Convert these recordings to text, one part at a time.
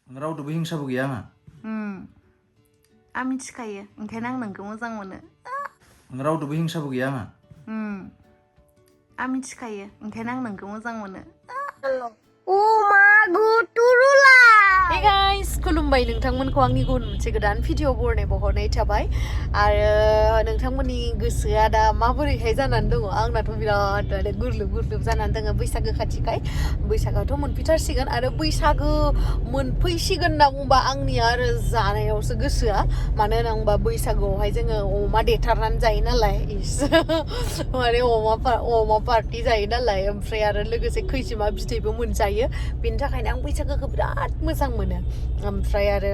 रावदोबो हिंसाबो गैया आंहा आं मिथिखायो ओंखायनो आं नोंखौ मोजां मोनो रावदोबो हिंसाबो गैया आंहा आं मिथिखायो ओंखायनो आं नोंखौ मोजां मोनो Hey guys, Khulumbai नोंथांमोनखौ आंनि गुबुन मोनसे गोदान भिडिअ बरनाय थाबाय आरो नोंथांमोननि गोसोआ दा माबोरैहाय जानानै दङ आंनाथ' बिराद गुरलुब जानानै दङ बैसागो खाथिखाय बैसागोआथ' मोनफैथारसिगोन आरो बैसागो मोनफैसिगोन होनना बुंबा आंनि आरो जानायावसो गोसोआ मानो होनना बुंबा बैसागोआवहाय जोङो अमा देथारनानै जायो नालाय माने अमा पार्टि जायो नालाय ओमफ्राय आरो लोगोसे खैजिमा बिदैबो मोनजायो बेनि थाखायनो आं बैसागोखौ बिराद मोजां मोनो ओमफ्राय आरो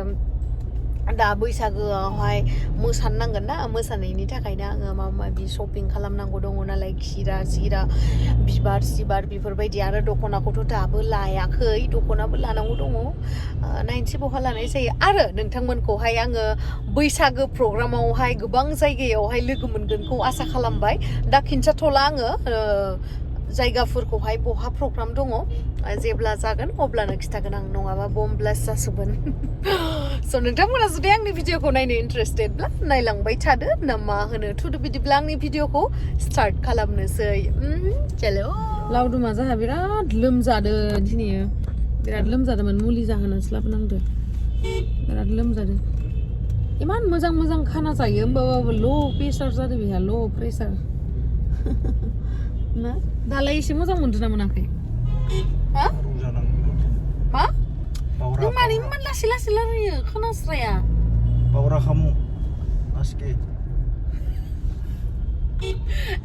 दा बैसागोआवहाय मोसानो नांगोन ना मोसानायनि थाखायनो आङो माबा माबि शपिं खालामनांगौ दङ नालाय खिरा बिबार बेफोरबायदि आरो दख'नाखौथ' दाबो लायाखै दख'नाबो लानांगौ दङ नायनोसै बहा लानाय जायो आरो नोंथांमोनखौहाय आङो बैसागो प्रग्रामावहाय गोबां जायगायावहाय लोगो मोनगोनखौ आसा खालामबाय दा खिन्थाथ'ला आङो जायगाफोरखौहाय बहा प्रग्राम दङ जेब्ला जागोन अब्लानो खिथागोन आं नङाबा बम ब्लास्ट जाजोबगोन स' नोंथांमोना जुदि आंनि भिडिअखौ नायनो इन्टारेस्टेडब्ला नायलांबाय थादो ना मा होनो थुदो बिदिब्ला आंनि भिडिअखौ स्टार्ट खालामनोसै चलो लावदुमा जोंहा बिराद लोमजादों दिनै बिराद लोमजादोंमोन मुलि जाहोनोसो लाबोनांदो बिराद लोमजादों इमान मोजां खाना जायो होमबाबो ल' प्रेसार जादों बेहा ल' प्रेसार ना दालाय एसे मोजां मोनदों ना मोनाखै हा मा नों मारै इमान लासै रायो खोनास्राया बावरा खामु आसके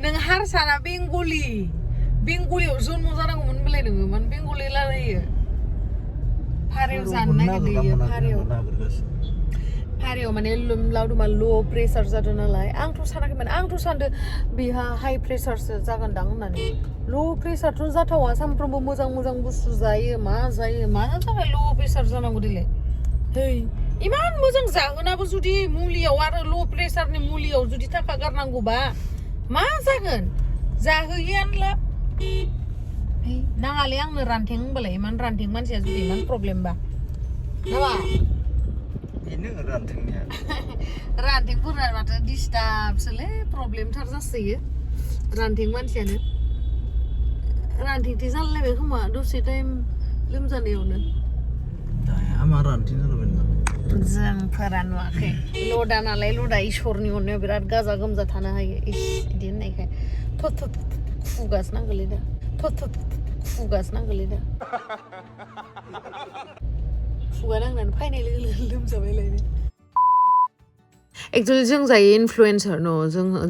नों हारसाना बेंगलियाव जन्म जानांगौमोन होनबालाय नोङो मानो बेंगलि रायो फारायाव जानो नागिरदों फारियाव माने लावदुमा ल' प्रेसार जादों नालाय आंथ' सानाखैमोन आंथ' सानदों बेहा हाइ प्रेसारसो जागोनदां होननानै ल' प्रेसारथ' जाथावा सानफ्रोमबो मोजां बुस्थु जायो मानो थाखाय ल' प्रेसार जानांगौ देलाय है इमान मोजां जाहोनाबो जुदि मुलियाव आरो ल' प्रेसारनि मुलियाव जुदि थाखा गारनांगौबा मा जागोन जाहोयैयानोला नाङालै आंनो रानथें होनबालाय इमान रानथें मानसिया जुदि इमान प्रब्लेमबा नामा रानथेंफोरा माथो डिस्टार्बसोलै प्रब्लेमथार जासोयो रानथें मानसियानो रानथेंथि जालायबाय खोमा दसे टाइम लोमजानायावनो जोंफोरा नुवाखै लदा नालाय लदा इसोरनि अननायाव बिराद गाजा गोमजा थानो हायो बिदि होननायखाय खुगासो नांगौलै दा खुगा नांनानै फैनाय लोगो लोमजाबायलायनो एक्चुअली जों जायो इनफ्लुएन्सार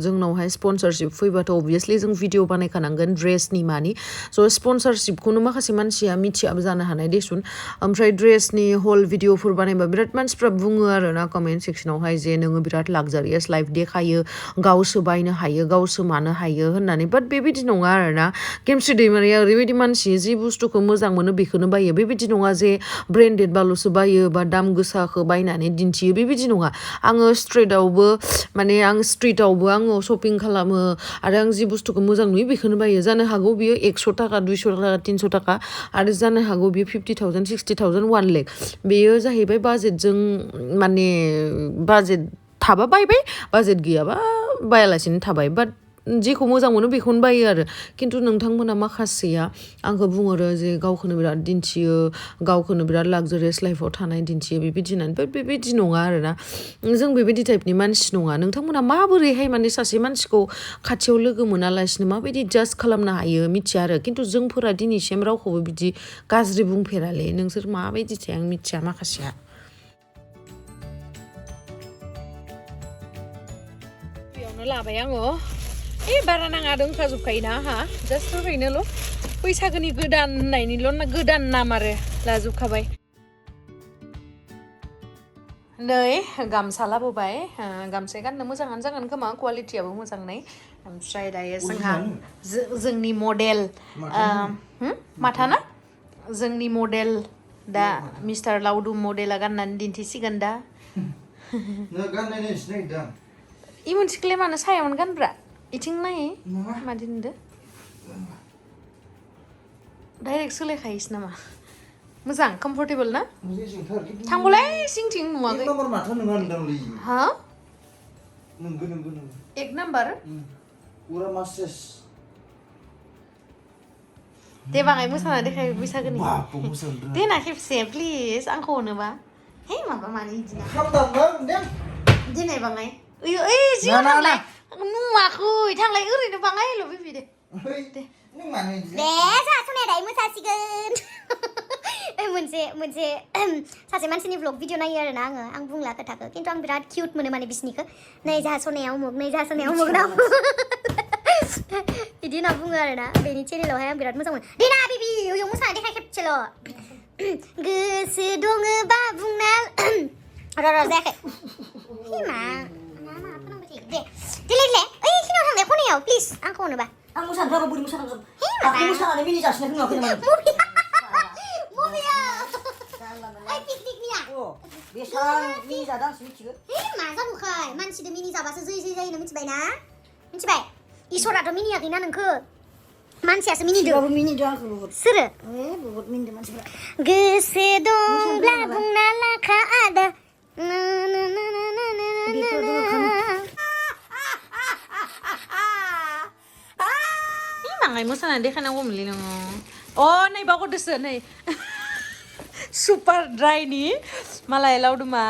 जोंनावहाय स्पन्सरशिप फैबाथ' अबभियासलि जों भिडिअ बानायखानांगोन ड्रेसनि मानि स' स्पन्सरशिपखौनो माखासे मानसिया मिथियाबो जानो हानाय देसुन ओमफ्राय ड्रेसनि हल भिडिअफोर बानायबा बिराद मानसिफ्रा बुङो आरो ना कमेन्ट सेक्सनावहाय जे नोङो बिराद लाक्जारियास लाइफ देखायो गावसो बायनो हायो गावसो मानो हायो होननानै बाट बेबायदि नङा आरो ना केमस्रि दैमारिया ओरैबायदि मानसि जि बुस्थुखौ मोजां मोनो बेखौनो बायो बेबायदि नङा जे ब्रेन्डेड बाल'सो बायो बा दाम गोसाखौ बायनानै दिन्थियो बेबायदि नङा आङो स्ट्रिटावबो आङो शपिं खालामो आरो आं जि बुस्थुखौ मोजां नुयो बेखौनो बायो जानो हागौ बियो 100 थाखा 200 थाखा 300 थाखा आरो जानो हागौ बियो 50,000 60,000 1 लाख बेयो जाहैबाय बाजेटजों माने बाजेट थाबा बायबाय बाजेट गैयाबा बायालासिनो थाबाय बाट जेखौ मोजां मोनो बेखौनो बायो आरो खिन्थु नोंथांमोना माखासेया आंखौ बुङो जे गावखौनो बिराद दिन्थियो गावखौनो बिराद लाक्जारियास लाइफआव थानाय दिन्थियो बेबायदि होननानै बाट बेबायदि नङा आरो ना जों बेबायदि टाइपनि मानसि नङा नोंथांमोना माबोरैहाय माने सासे मानसिखौ खाथियाव लोगो मोनालासिनो माबायदि जाज खालामनो हायो मिथिया आरो खिन्थु जोंफोरा दिनैसिम रावखौबो बिदि गाज्रि बुंफेरालै नोंसोर माबायदिथाय आं मिथिया माखासेया बेयावनो लाबाय आङो बारा नाङा दोंखाजोबखायोना आंहा जास्ट ओरैनोल' बैसागोनि गोदान होननायनिल' गोदान नाम आरो लाजोबखाबाय नै गामसा लाबोबाय गामसाया गाननो मोजाङानो जागोन खोमा क्वालिटियाबो मोजां नै ओमफ्राय दायो जोंहा जोंनि मडेल माथाना जोंनि मडेल दा मिस्टार लावदुम मडेला गाननानै दिन्थिसिगोन दा इ मोनसेखौलाय मानो सायावनो गानब्रा इथिं नायै मादि नुदो डाइरेक्ट सोलायखायोसो नामा मोजां कम्फर्टेबल ना मुझे सिंथार थांबोलाय सिंथिं नुवाखै एक नम्बर माथो नङा होनदांलै हा नंगौ एक नम्बर उरा मासेस दे बाङाय मोसाना देखाय बैसागोनि बाप मोसानो दे ना खेबसे प्लिज आंखौ अनोबा हे माबा मानो इदिना खामदांबां दे दिनै बाङाय ओइ जियाव थांलाय नुवाखै थांलाय ओरैनो बाङायल' फैफि दे दे नों मानो इदि दे जोंहा सनाया दायो मोसासिगोन मोनसे सासे मानसिनि ब्लग भिडिअ नायो आरोना आं बुंला खोथाखौ खिन्थु आं बिराद किउट मोनो माने बिसनिखौ नै जोंहा सनाया उमुक नै जोंहा सनाया उमुक ना बिदि होनना बुङो आरोना बेनि चेनेलावहाय आं बिराद मोजां मोनो दे ना बेबि इयाव मोसाना देखाय खेबसेल' गोसो दङबा बुंना र' जायाखै मा फोनांबाय थायो दे देलाय ओइ खिनियाव थांलाय खनायाव प्लिज आंखौ अनोबा आं मोसानो बोरै मोसानांगौ आंखौ मोसानानै मिनि जासिनाय नुवाखै नामा मबिया ओइ पिकनिकनिया बेसां मिनि जादों आंसो मिथिगौ मा जाबोखाय मानसिजों मिनि जाबासो जै जायोनो मिथिबाय ना मिथिबाय इसोराथ' मिनियाखैना नोंखौ मानसियासो मिनिदों सिगाबो मिनिदों आंखौ बहुत सोरो बहुत मिनिदों मानसिफोरा गोसो दंब्ला बुंना लाखा आदा बाङाय मोसाना देखायनांगौमोनलै नोङो अ नै बावगारदोसो नै सुपार ड्राइनि मालाय लावदुमा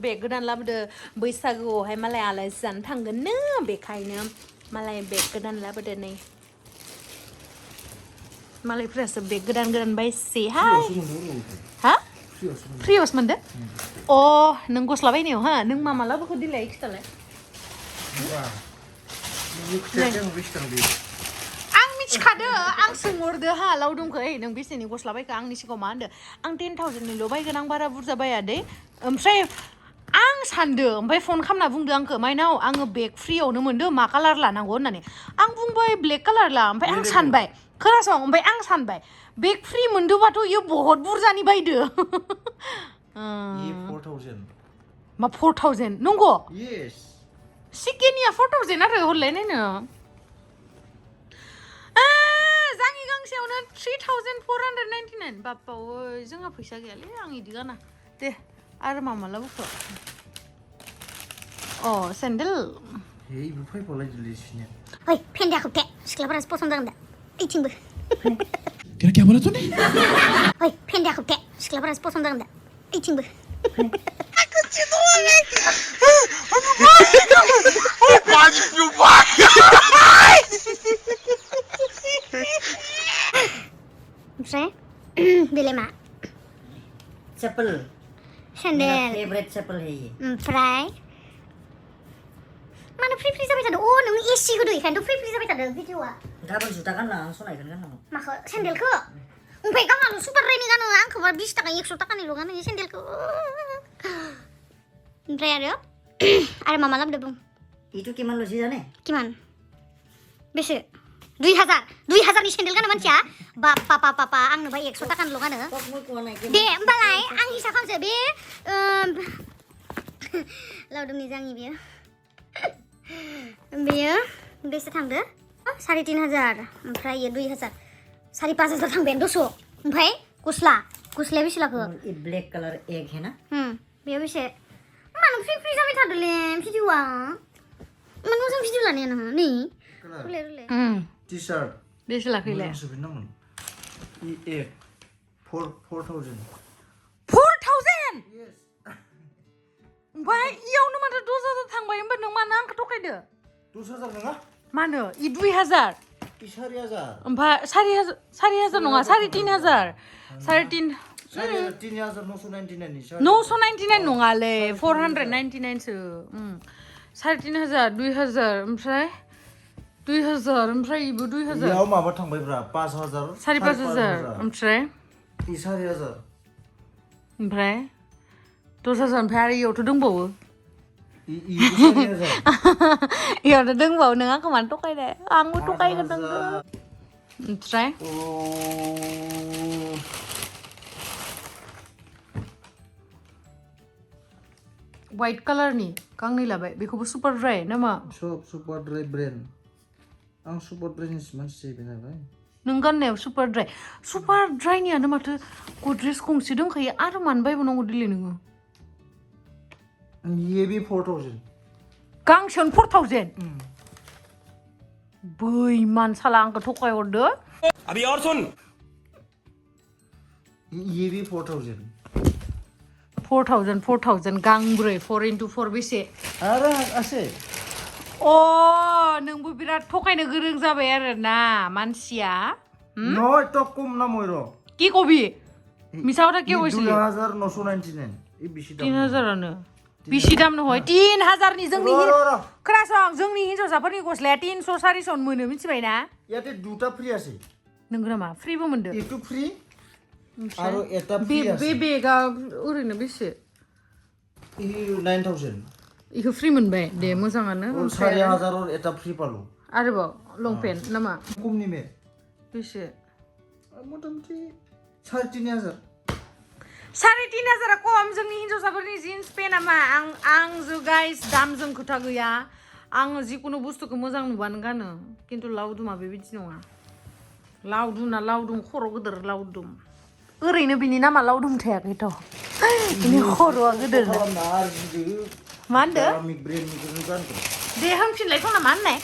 बेग गोदान लाबोदो बैसागुआवहाय मालाय आलासि जानो थांगोननो बेखायनो मालाय बेग गोदान लाबोदो नै मालायफोरासो बेग गोदान बायसेहाय हा फ्रियावसो मोनदो अ नों गस्ला बायनायाव हा नों मा लाबोखो देलाय खिथालाय आं मिथिखादो आं सोंहरदो हा लावदुमखौ ओइ नों बेसेनि गस्ला बायखो आंनि सिगाङाव मा होनदो आं 10,000निल' बायगोन आं बारा बुरजा बाया दे ओमफ्राय आं सानदो ओमफ्राय फन खालामना बुंदो आंखौ माइनाव आङो बेग फ्रियावनो मोनदो मा कालार लानांगौ होननानै आं बुंबाय ब्लेक कालार ला ओमफ्राय आं सानबाय खोनासं ओमफ्राय आं सानबाय बेग फ्रि मोनदोबाथ' इयो बहुत बुरजानि बायदो 4,000 मा 4,000 नंगौ yes सिकेनिया 4,000 आरो हरलाय नायनो जाङि गांसेयावनो 3,499 बाप्पा ओइ जोंहा फैसा गैयालै आं इदि गाना दे आरो मा लाबोखो अ सेन्देल हे इबो फैबावलाय दिलिसिनो ओइ फेन्दाया खोबथे सिख्लाफोरासो पसन्द जागोन दा ओइथिंबो क्या बोला तूने ओइ फेन्दाया खोबथे सिख्लाफोरासो पसन्द जागोन दा ओइथिंबो ओमफ्राय बेलाय मा चप्पल सेन्देल फेवरेट चप्पल है ये ओमफ्राय मानो फ्रि जाबाय थादों अ नों एसि होदो इखायनोथ' फ्रि जाबाय थादों भिडिअआ गाबोन जुथा गानना आं सनायखौनो गाननांगौ माखौ सेन्देलखौ ओमफ्राय गावहाल' सुपार रायनि गानो आंखौबा 20 थाखा 100 थाखानिल' गानो सेन्देलखौ ओमफ्राय आरो मा लाबोदो बुं इटु किमान लसि जाने किमान बेसे 2,000नि सेन्देल गानो मानसिया बापा आंनोबा 100 थाखानिल' गानो दे होमबालाय आं हिसाब खालामसै बे लावदुमनि जाङि बेयो बेसे थांदो 3,500 ओमफ्राय 2,000 4,500 थांबायानो 200 ओमफ्राय गस्लाया बेसे लाखो ब्लैक कलर एग है ना बेयो बेसे मानो फ्रि जाबाय थादोंलै भिडिअआ मानो मोजां भिडिअ लानाया नोङो नै रुले टी-शर्ट बेसे लाखैलाय सुबिनांगोन ए 4,000 yes ओमफ्राय इयावनो माथो 10,000 थांबाय होमबा नों मानो आंखौ थगायदो 10,000 नङा मानो इ 2,000 इ 4,000 ओमफ्राय 4,000 नङा 3,500 3,999 999 नङालै 499 सो 3,500 2,000 ओमफ्राय 2,000 ओमफ्राय इबो 2,000 इयाव माबा थांबायब्रा 5,000 5,500 ओमफ्राय इ 4,000 ओमफ्राय 10,000 ओमफ्राय आरो इयावथ' दंबावो इयावथ' दंबावो नों आंखौ मानो थगायनाय आंबो थगायगोन नोंखौ ओमफ्राय व्हाइट कालारनि गांनै लाबाय बेखौबो सुपार ड्राइ नामा सब सुपार ड्राइ ब्रेन्ड आं सुपार ड्राइनि मानसि जाहैबाय नालाय नों गाननायाव सुपार ड्राइनियानो माथो गद्रेज गंसे दंखायो आरो मानो बायबावनांगौ दिले नोङो ये भी 4000 गांसेयावनो 4000 बै मानसाला आंखौ थगाय हरदो अभी और सुन ये भी 4000 4000 गांब्रै 4 into 4 बेसे आरो आसे नोंबो बिराद थगायनो गोरों जाबाय आरो ना मानसिया नय तो कम ना मयरो কি কবি মিছা কথা কি কইছিলি 2999 এই বেশি দাম 3000 আনো বেশি দাম নহয় 3000 নি जोंनि खोनासं जोंनि हिनजावसाफोरनि गस्लाया 300 400 मोनो मिथिबाय ना ইয়াতে দুটা ফ্রি আছে नोंगो नामा फ्रिबो मोनदो একটু ফ্রি আর এটা ফ্রি আছে बे बेगा ओरैनो बेसे 9000 इखौ फ्रि मोनबाय दे मोजाङानो 4000 और এটা ফ্রি পালো आरोबाव लंपेन्ट नामा কমনি মে बेसे মোটামুটি 3500 3500 खम जोंनि हिनजावसाफोरनि जिन्स पेन्टआ मा आं जो गाइस दामजों खोथा गैया आं जिकुनु बुस्थुखौ मोजां नुबानो गानो किन्तु लाउदुमा बेबायदि नङा लाउदुम खर' गोदोर लाउदुम ओरैनो बिनि नामा लाउदुम थायाखैथ' बिनि खर'आ गोदोर मा होनदो मिक ब्रेन्डनिखौनो गानगोन दे होनफिनलाय थ'ना मा होननाय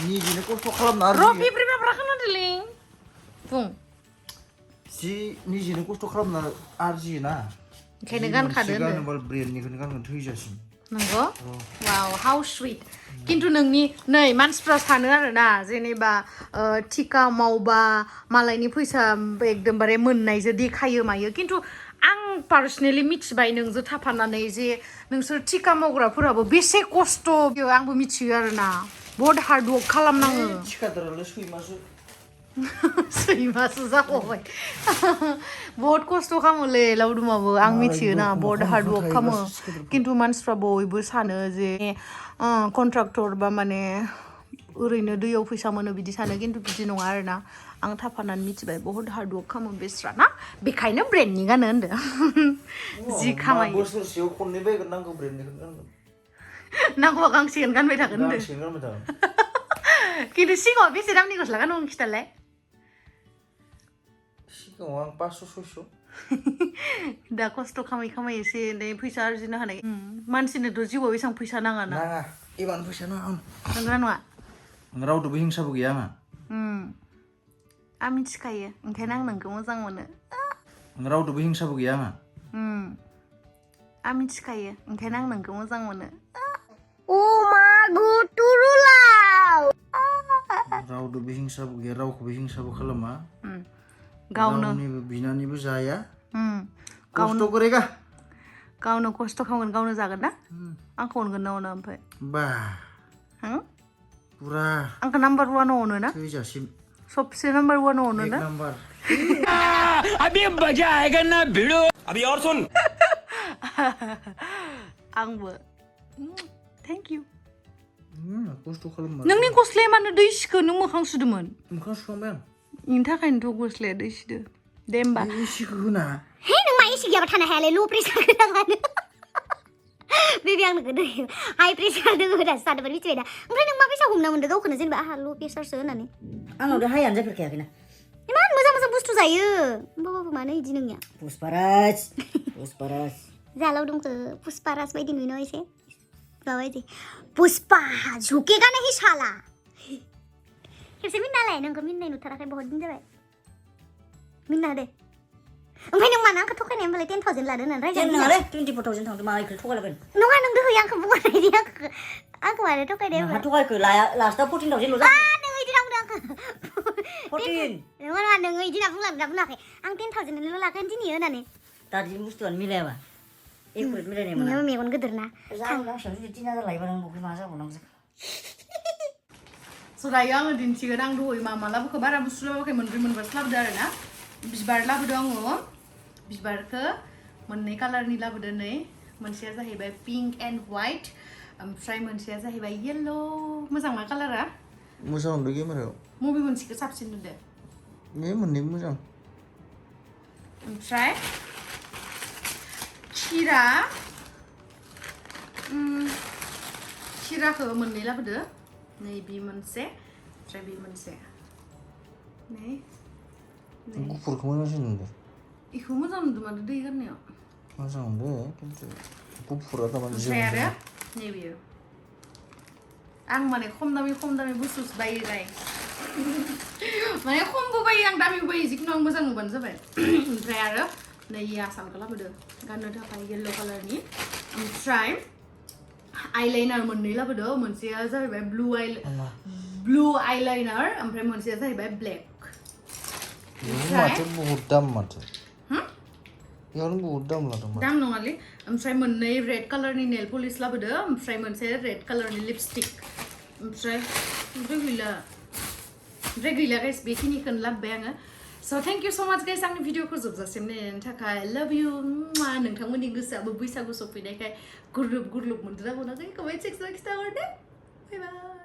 निजिनो खस्थ' खालामना आरो र' बिब्रि बाब्रा खोनादोंलै बुं जि निजिनो खस्थ' खालामना आरजियोना ओंखायनो गानखादो होनदो गानोबा ब्रेन्डनिखौनो गानगोन थैजासिम नंगौ वाव हाउ स्वीट किन्तु नोंनि नै मानसिफ्रा सानो आरोना जेनेबा थिका मावबा मालायनि फैसा एकदमबारे मोननायजों देखायो मायो किन्तु आं पार्सनेलि मिथिबाय नोंजों थाफानानै जे नोंसोर थिका मावग्राफोराबो बेसे खस्थ' आंबो मिथियो आरोना बहुत हार्ड वर्क खालामनाङो थिकादारालाय सैमासो जाबावबाय बहुत खस्थ' खालामोलै लाउदुमाबो आं मिथियोना बहुत हार्ड वर्क खालामो किन्तु मानसिफ्रा बयबो सानो जे कन्ट्राक्टर बा माने ओरैनो दैयाव फैसा मोनो बिदि सानो किन्तु बिदि नङा आरोना आं थाफानानै मिथिबाय बहुत हार्ड वर्क खालामो बेस्रा ना बेखायनो ब्रेन्डनि गानो होनदो जि खामायो बोसोरसेयाव खननै बायगोन नांगौ ब्रेन्डनिखौनो गानगोन नांगौबा गांसेखौनो गानबाय थागोन होनदो गांसेखौनो गानबाय थागोन किन्तु सिगाङाव बेसे दामनि गस्ला गानो खिथालाय सिगाङाव आं 500 दा खस्थ' खामाय एसे एनै फैसा आरजिनो हानाय मानसिनोथ' जिउआव एसेबां फैसा नाङा ना नाङा एबानो फैसा नाङा नंगौना नङा रावदोबो हिंसाबो गैया आंहा आं मिथिखायो ओंखायनो आं नोंखौ मोजां मोनो रावदोबो हिंसाबो गैया आंहा आं मिथिखायो ओंखायनो आं नोंखौ मोजां मोनो रावदोबो हिंसाबो गैया रावखौबो हिंसाबो खालामा गावनो बिनानैबो जाया खस्थ' करेगा गावनो खस्थ' खालामगोन गावनो जागोन ना आंखौ अनगोन ना अना ओमफ्राय बा पुरा आंखौ नाम्बार 1 अनो ना थैजासिम सबसे नाम्बार 1 अनो ना नम्बर अभी मजा आएगा ना भिड़ो अभी और सुन आंबो थेंक इउ खस्थ' खालाममा नोंनि गस्लाया मानो दै सिखो नों मोखां सुदोंमोन मोखां सुखांबाय आं इनि थाखायनोथ' गस्लाया दै सिदो दे होमबा एसिखौ होना हे नों मा एसि गैयाबा थानो हायालै ल' प्रेसार गोनाङानो बेबि आं नोंखौ दै हाइ प्रेसार दोङो दासो जादोंमोन मिथिबाय दा ओमफ्राय नों मा फैसा हमना मोन्दों गावखौनो जेनेबा आहा ल' प्रेसारसो होननानै आंनाव हायानो जाफेरखायाखैना इमान मोजां मोजां बुस्थु जायो होमबाबो मानो इदि नोंनिया पुष्पाराज जालावदुमखौ पुष्पाराज बायदि नुयो एसे माबायदि पुष्पा झुकेगा नहीं साला खेबसे मिन्नालाय नोंखौ मिन्नाय नुथाराखै बहुत दिन जाबाय मिन्ना दे ओमफ्राय नों मानो आंखौ थगायनाय होनबालाय 10,000 लादो होननानै रायजानो नङालै 24,000 थांदों मा इखौ थगायलाबाय नङा नों दोहै आंखौ बुंनायदि आंखौ मानो थगायदों मा थगायखो लास्टआव 14,000 ल' नों इदि बुंदों आंखौ 14 नङा नों इदि बुङाखै आं 10,000 लागोन दिनै होननानै दादि बुस्थुआनो मिलायाबा एकुरेट मिलायनाय मोना नोङो मेगन गोदोर ना जानो गांसेयाव जुदि 3,000 लायोबा नों बबे मा जाबावनांगौ जाखो स' दायो आङो दिन्थिगोन आं दहय मा लाबोखो बारा बुस्थु लाबोखै मोनब्रै मोनबासो लाबोदो आरोना बिबार लाबोदों आङो बिबारखौ मोननै कालारनि लाबोदों नै मोनसेया जाहैबाय पिंक एन्ड व्हाइट ओमफ्राय मोनसेया जाहैबाय येल्ल' मोजां मा कालारा मोजां नुदों केमेरायाव मबे मोनसेखौ साबसिन नुदों बे मोननैबो मोजां ओमफ्राय खिराखौ मोननै लाबोदो नै बे मोनसे ओमफ्राय बे मोनसे नै गुफुरखौ मोजांसिन मोनदों इखौ मोजां मोनदों माथो दै गारनायाव मोजां मोनदों खिन्थु गुफुरा तारमाने ओमफ्राय आरो नैबेयो आं माने खम दामि बुस्थुसो बायो गाय माने खमबो बायो आं दामिबो बायो जिखुनु आं मोजां नुबानो जाबाय ओमफ्राय आरो नै आसानखौ लाबोदों गाननो थाखाय येल्ल' कालारनि ओमफ्राय आइलाइनार मोननै लाबोदों मोनसेया जाहैबाय ब्लु आइलाइनार ओमफ्राय मोनसेया जाहैबाय ब्लेक माथो बहुत दाम माथो बेयावनो बहुत दाम लादों दाम नङालै ओमफ्राय मोननै रेड कालारनि नेल पलिश लाबोदों ओमफ्राय मोनसे रेड कालारनि लिपस्टिक ओमफ्राय गैला गाइस बेखिनिखौनो लाबोबाय आङो स' थेंक इउ स' माच गाइस आंनि भिडिअखौ जोबजासिम नायनायनि थाखाय लाभ इउ नोंथांमोननि गोसोआबो बैसागु सफैनायखाय गुरलुब मोनदों ना मोनाखै कमेन्ट सेक्सनाव खिन्थाहरदो बाय बाय